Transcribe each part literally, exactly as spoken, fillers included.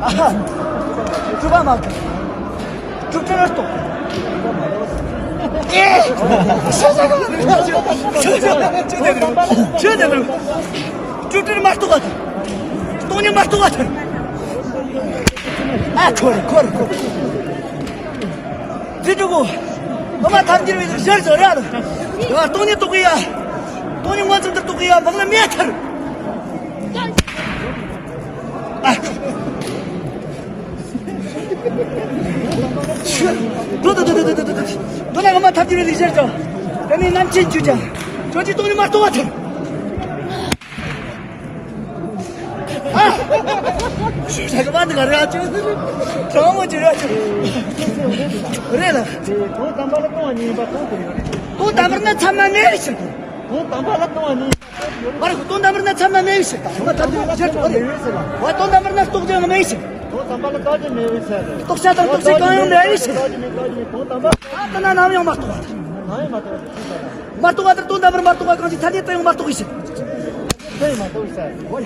ཨ་ཧ། སྤྲུལ་པ་མ་གི། སྤྲུལ་སྤྲུལ་ལ་གཏོགས། ཨེ། ཤ་ཤ་ག་ཤ་ཤ་ག་ཤ་ཤ་ག་སྤྲུལ་སྤྲུལ་མ་གཏོགས་པ་དང་། སྟོང་ཉིད་མ་གཏོགས་པ་དང་། ཨ་ཁོ་རེ་ཁོ་རེ་ཁོ་རེ། དེ་འདྲ་གོ། ཨ་མ་ཐམས་ཅད་བའི་ཞར་ཞོར་ར། ཡ་སྟོང་ཉིད་རྟོགས་གི་ཡ། སྟོང་ཉིད་མངོན་སུམ་དུ་རྟོགས་གི་ཡ་འབངས་ལ་མེད་ཐར། ཨ། འགྲོ་འདུག་འདུག་འདུག་འདུག་འདུག་འདུག་ན་ཨ་མ་ཐམས་ཅད་བའི་ཞར་ཞོར། དེ་ནས་རྣམ་མཁྱེན་ཆོས་ཅན། ཁྱོད་ཀྱིས་སྟོང་ཉིད་མ་རྟོགས་པ་ཐར། ཨ། ཞག་པ་འདི་ག་རེ་ཡ་ཅིག་ཚང་མ་ཅིག་རེད་ཅིག་རེད་ལ། དོན་དམ་པ་ལ་ལྟུང་བ་ཉིད་ཡིན་པ་མཐོང་དགོས་རེད། དོན་དམ་པར་ན་མཚན་མ་མེད་ཞིག་དོན་དམ་པ་ལ་ལྟུང་བ་ཉིད་ཡིན་པ་མཐོང་དགོས་རེད། མ་རེད། དོན་དམ་པར་ན་མཚན་མ་མེད་ཞིག་དང་མ་ཐམས་ཅད་ཅེས་པ་རེད། འོ་དོན་དམ་པར་ན་རྟོགས་བྱ་མེད་ཞིག་དོན་དམ་པ་ལ་རྟོགས་བྱ་མེད་པའི་ཕྱིར། རྟོགས་བྱ་དང་རྟོགས་བྱེད་གང་ཡང་མེད་པའི་ཕྱིར། རྟོགས་བྱ་མེད་པའི་ཕྱིར། དོན་དམ་པ་ལ་ལྟུང་བ་ཉིད་ཡིན་པ་མཐོང་དགོས་རེད། ད་ལྟ་ན་ནམ་ཡང་མ་རྟོགས་པ་དང་། མ་རྟོགས་པ་དང་དོན་དམ་པར་མ་རྟོགས་པ་གང་ཞིག་ཐ་སྙད་དུ་ཡང་མ་རྟོགས་པའི་ཕྱིར། དོན་མ་རྟོགས་པའི་ཕྱིར། འོ་ཡ།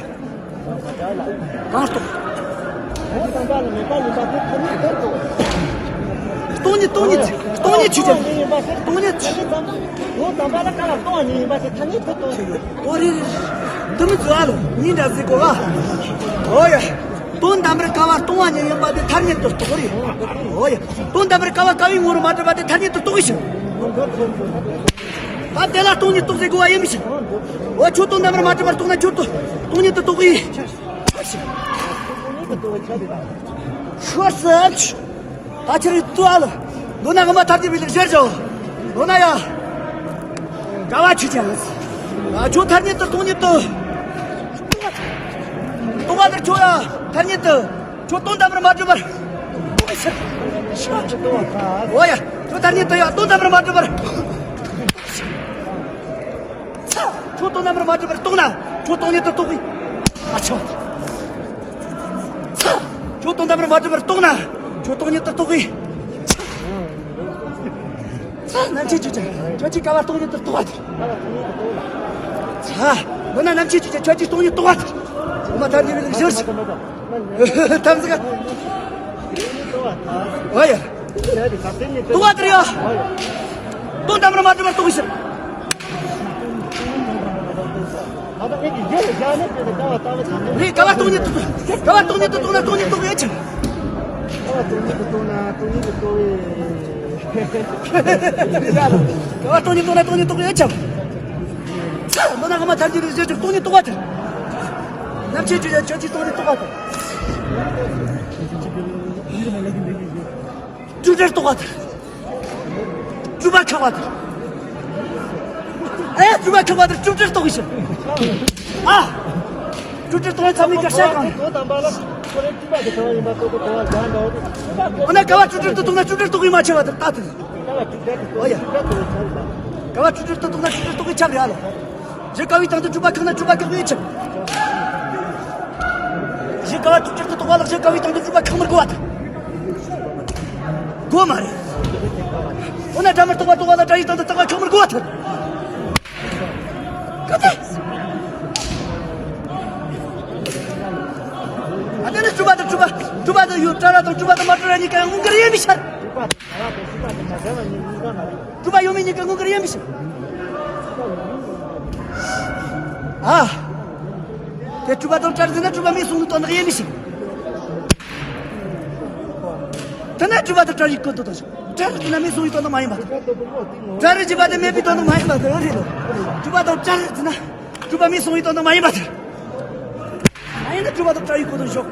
གང་རྟོགས། དོན་དམ་པ་ལ་མེད་པ་ཡིན་པ་དེ་ཐ་སྙད་དུ་རྟོགས། སྟོང་ཉིད་སྟོང་ཉིད་སྟོང་ཉིད་ཆོས་ཅན། སྟོང་ཉིད་ཆོས། དོན་དམ་པ་ལ་ཀ་བ་སྟོང་བ་ཉིད་ཡིན་པ་དེ་ཐ་སྙད་དུ་རྟོགས་ཡོད། འོ་རེད་རེད། འདི་མི་ཚོ་ཨ་ལོ་ཉིན་འདྲ་ཟིག་གོ་བ། འོ་ཡ། དོན་དམ་པར་ཀ་བ་སྟོང་བ་ཉིད་ཡིན་པ་དེ་ཐ་སྙད་དུ་རྟོགས་རེད། འོ་ཡ། དོན་དམ་པར་ཀ་བ་ཀ་བའི་ངོ་བོར་མ་གྲུབ་པ་དེ་ཐ་སྙད་དུ་རྟོགས་ཤིང་། ད་དེ་ལ་སྟོང་ཉིད་རྟོགས་ཟེར་དགོས་པ་ཡིན་མི་ཤེས། འོ་ཁྱོད་དོན་དམ་པར་མ་གྲུབ་པར་རྟོགས་ན་ཁྱོད་དོ་སྟོང་ཉིད་དུ་རྟོགས་པའི་ཆོས་ཤིག་ཤོར་སེམས། ད་ཁྱེད་རིག་ཏུ་ཨ་ལ། མདོར་ན་དབུ་མ་ཐལ་འགྱུར་བའི་ལུགས་གཞིར་བཞག་མདོར་ན་ཡ། དགའ་བ་ཆོས་ཅན། ཁྱོད་ཐ་སྙད་དུ་སྟོང་ཉིད་དུ། རྟོགས་པ་དེར་ཁྱོད་ཡ་ཐ་སྙད་དུ། ཁྱོད་དོན་དམ་པར་མ་གྲུབ་པར། འོ་ཡ། ཁྱོད་ཐ་སྙད་དུ་ཡ་དོན་དམ་པར་མ་གྲུབ་པར། ཁྱོད་དོན་དམ་པར་མ་གྲུབ་པར་རྟོགས་ན་ཁྱོད་སྟོང་ཉིད་དུ་རྟོགས་པའི། ཨ་ཆོ། ཁྱོད་དོན་དམ་པར་མ་གྲུབ་པར་རྟོགས་ན་ཁྱོད་སྟོང་ཉིད་དུ་རྟོགས་པའི། རྣམ་མཁྱེན་ཆོས་ཅན། ཁྱོད་ཀྱིས་ཀ་བ་སྟོང་ཉིད་དུ་རྟོགས་པ་དེ། མདོར་ན་རྣམ་མཁྱེན་ཆོས་ཅན། ཁྱོད་ཀྱིས་སྟོང་ཉིད་རྟོགས་པ་དེ། དབུ་མ་ཐལ་འགྱུར་བའི་ལུགས་གཞིར་བཞག་ཐམས་ཅད་ཀ། ཨོ་ཡ། རྟོགས་པ་དེར་ཡ། དོན་དམ་པར་མ་གྲུབ་པར་རྟོགས་ཤིང་། རེད། ཀ་བ་སྟོང་ཉིད་དུ་རྟོགས། ཀ་བ་སྟོང་ཉིད་དུ་རྟོགས་ན་སྟོང་ཉིད་རྟོགས་པའི་ཨེ་ཆགས། ཀ་བ་སྟོང་ཉིད་དུ་རྟོགས་ན་སྟོང་ཉིད་དུ་རྟོགས་པའི། ཀ་བ་སྟོང་ཉིད་རྟོགས་ན་སྟོང་ཉིད་རྟོགས་པའི་ཨེ་ཆགས། མདོར་ན་དབུ་མ་ཐལ་འགྱུར་བའི་ལུགས་གཞིར་བཞག་སྟོང་ཉིད་རྟོགས་པ་དེ། རྣམ་མཁྱེན་ཆོས་ཅན། ཁྱོད་ཀྱིས་སྟོང་ཉིད་རྟོགས་པ་དེ། སྤྲོས་བྲལ་རྟོགས་པ་དེ། སྤྲོས་པ་ཁེགས་པ་དེ། ཨེ་སྤྲོས་པ་ཁེགས་པ་དེ་སྤྲོས་བྲལ་རྟོགས་པའི་ཕྱིར། ཨ། སྤྲོས་བྲལ་རྟོགས་པའི་མཚམས་མེད་ཀྱི་བཤད་གང་རེད། དོན་དམ་པ་ལ་ཁོ་རེ་སྤྲོས་པ་གི་དོན་ཡིན་པ་རྟོགས་པའི་དོན་ལ་སྦྱར་འདྲ་བ་དེ། འོ་ན་ཀ་བ་སྤྲོས་བྲལ་དུ་རྟོགས་ན་སྤྲོས་བྲལ་རྟོགས་པའི་མ་ཕྱེ་བ་དེ་ལྟ་དེ། འོ་ཡ། ཀ་བ་སྤྲོས་བྲལ་དུ་རྟོགས་ན་སྤྲོས་བྲལ་རྟོགས་པའི་ཁྱབ་རེད་ཨ་ལོ། གཞི་ཀ་བའི་སྟེང་དུ་སྤྲོས་པ་ཁེགས་ན་སྤྲོས་པ་ཁེགས་པའི་ཁྱབ། གཞི་ཀ་བ་སྤྲོས་བྲལ་དུ་རྟོགས་པ་ལ་གཞི་ཀ་བའི་སྟེང་དུ་སྤྲོས་པ་ཁེགས་མི་དགོས་པ་དང་། དགོས་མ་རེད། འོ་ན་སྒྲ་མི་རྟག་པ་རྟོགས་པ་ལ་སྒྲ་ཡི་སྟེང་དུ་རྟག་པ་ཁེགས་མི་དགོས་པ་དང་། ག་དེ། ཨ་དེ་ནི་སྤྲོས་པ་དང་སྤྲོས་པ་སྤྲོས་པ་དང་ཡོད་བྲལ་བ་དང་སྤྲོས་པ་དང་མ་བྲལ་བ་གཉིས་ཀ་ཡང་དངོས་འགལ་ཡིན་པའི་ཕྱིར། སྤྲོས་པ་ཡོད་མེད་གཉིས་ཀ་དངོས་འགལ་ཡིན་པའི་ཕྱིར། ཨ། དེ་སྤྲོས་པ་དང་བྲལ་ཟེར་ན་སྤྲོས་པ་མེད་གསུངས་ནས་དོན་དག་ཡིན་པའི་ཕྱིར། དེ་ན་སྤྲོས་པ་དང་བྲལ་བའི་ཀུན་ཏུ་དང་བྲལ་ཟེར་ན་མེད་གསུངས་པའི་དོན་དག་མ་ཡིན་པ་དང་། བྲལ་རེད་ཅེས་པ་དེ་མེད་པའི་དོན་དག་མ་ཡིན་པ་དེ་རེད་ལ། སྤྲོས་པ་དང་བྲལ་ཟེར་ན་སྤྲོས་པ་མེད་གསུངས་པའི་དོན་དག་མ་ཡིན་པ་དེ། ཨ་ཡིན་ན་སྤྲོས་པ་དང་བྲལ་བའི་ཀུན་ཏུ་འཇོག་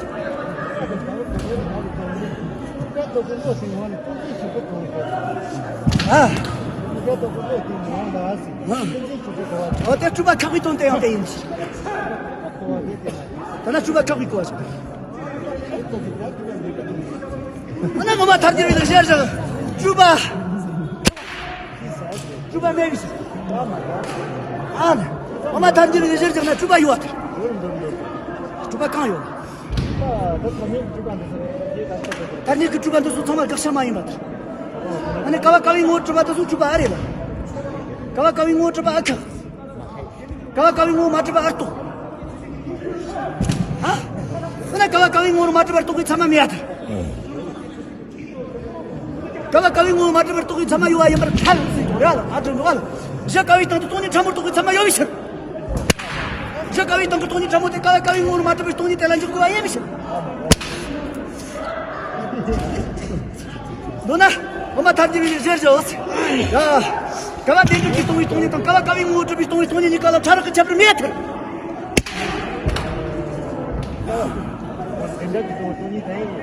ཨ། འོ་དེ་སྤྲོས་པ་ཁེགས་པའི་དོན་དེ་ཡང་དེ་ཡིན། ད་ན་སྤྲོས་པ་ཁེགས་པའི་གོ་བ་ཞིག་ཨ་ན་དབུ་མ་ཐལ་འགྱུར་བའི་ལུགས་གཞིར་བཞག་སྤྲོས་པ། སྤྲོས་པ་མེད་པའི་ཕྱིར། ཨ་ནི། དབུ་མ་ཐལ་འགྱུར་བའི་ལུགས་གཞིར་བཞག་ན་སྤྲོས་པ་ཡོད་པ་དང་། སྤྲོས་པ་གང་ཡོད། ཐ་སྙད་ཀྱི་སྤྲོས་པ་འདི་ཚོ་ཚང་མ་དགག་བྱ་མ་ཡིན་པ་དང་། ཨ་ནི་ཀ་བ་ཀ་བའི་ངོ་བོ་གྲུབ་པ་དེ་ཚོ་སྤྲོས་པ་ཨ་རེད་ལ། ཀ་བ་ཀ་བའི་ངོ་བོ་གྲུབ་པ་ཨ་ཁག་ཀ་བ་ཀ་བའི་ངོ་བོ་མ་གྲུབ་པ་ཨ་རྟོགས། ཨ། འོ་ན་ ཀ་བ་ཀ་བའི་ངོ་བོར་མ་གྲུབ་པར་རྟོགས་པའི་ཚད་མ་མེད་ཡ་དེ། ཀ་བ་ཀ་བའི་ངོ་བོར་མ་གྲུབ་པར་རྟོགས་པའི་ཚད་མ་ཡོད་པ་ཡིན་པར་ཐལ་ཟེར་གྱི་རེད་ལ། ཨ་དྲི་འདུག་ཨ་ལ། བཞི་ཀ་བའི་སྟེང་དུ་སྟོང་ཉིད་ཕྲ་མོར་རྟོགས་པའི་ཚད་མ་ཡོད་པའི་ཕྱིར། བཞི་ཀ་བའི་སྟེང་གི་སྟོང་ཉིད་ཕྲ་མོ་དེ་ཀ་བ་ཀ་བའི་ངོ་བོར་མ་གྲུབ་པའི་སྟོང་ཉིད་དེ་ལ་འཇོག་དགོས་པ་ཡིན་པའི་ཕྱིར། མདོར་ན། དབུ་མ་ཐལ་འགྱུར་བའི་གཞིར་བཞག་ཡ། ཀ་བ་བདེན་གྲུབ་ཀྱིས་སྟོང་པའི་སྟོང་ཉིད་དང་ཀ་བ་ཀ་བའི་ངོ་བོས་གྲུབ་པའི་སྟོང་པའི་སྟོང་ཉིད་གཉིས་ཀ་ལ་ཕྲ་རགས་ཀྱི་ཁྱད་པར་མེད་ཐལ།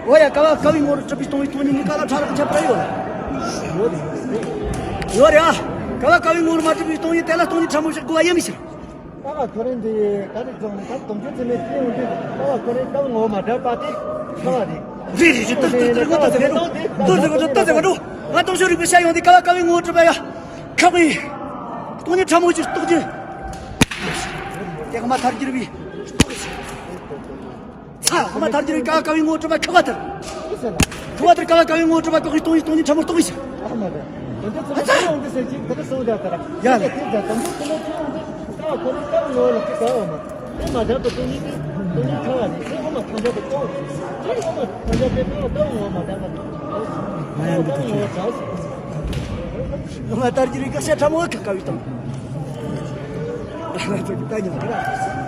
འོ་ཡ། ཀ་བ་ཀ་བའི་ངོ་བོར་གྲུབ་པའི་སྟོང་པའི་སྟོང་ཉིད་གཉིས་ཀ་ལ་ཕྲ་རགས་ཀྱི་ཁྱད་པར་ཡོད། ཡོད་རེད་ཨ། ཀ་བ་ཀ་བའི་ངོ་བོར་མ་གྲུབ་པའི་སྟོང་ཉིད་དེ་ལ་སྟོང་ཉིད་ཕྲ་མོ་ཞིག་དགོས་པ་ཡིན་མི་ཤེས། ཀ་བ་ཁོ་རང་འདི་ག་རེ་བྱུང་ནས་ད་དུང་ཆུ་ཚོད་མེད་ཅེས་འོང་དུས་ཀ་བ་ཁོ་རང་ཀ་བ་ངོ་བོ་མ་འདྲ་པ་དེ་ཁ་བ་རེད། རེད་རེད་རེད། ཏོག་ཙེ་ཏོག་ཙེ་ཏོག་ཙེ་ཏོག་ཙེ་ཏོག་ཙེ་ཏོག་ཙེ་ང་སྟོང་ཕྱོགས་རིག་པའི་ཤ་ཡོང་དུས་ཀ་བ་ཀ་བའི་ངོ་བོ་གྲུབ་པ་ཡ། ཁ་བའི་སྟོང་ཉིད་ཕྲ་མོ་ཅིག་རྟོགས་རྒྱུ། དེ་དབུ་མ་ཐལ་འགྱུར་བའི་རྟོགས་ཚ། དབུ་མ་ཐལ་འགྱུར་བའི་ཀ་བ་ཀ་བའི་ངོ་བོ་གྲུབ་པ་ཁ་བ་ཐལ། ཁ་བ་ཐལ། ཀ་བ་ཀ་བའི་ངོ་བོ་གྲུབ་པ་ཀ་བའི་སྟོང་ཉིད་སྟོང་ཉིད་ཕྲ་མོ་རྟོགས་པའི་ཕྱིར། ཡ་ལ། དབུ་མ་ཐལ་འགྱུར་བའི་ཀ་ཤ་ཕྲ་མོ་ཁ་བའི་སྟོང་།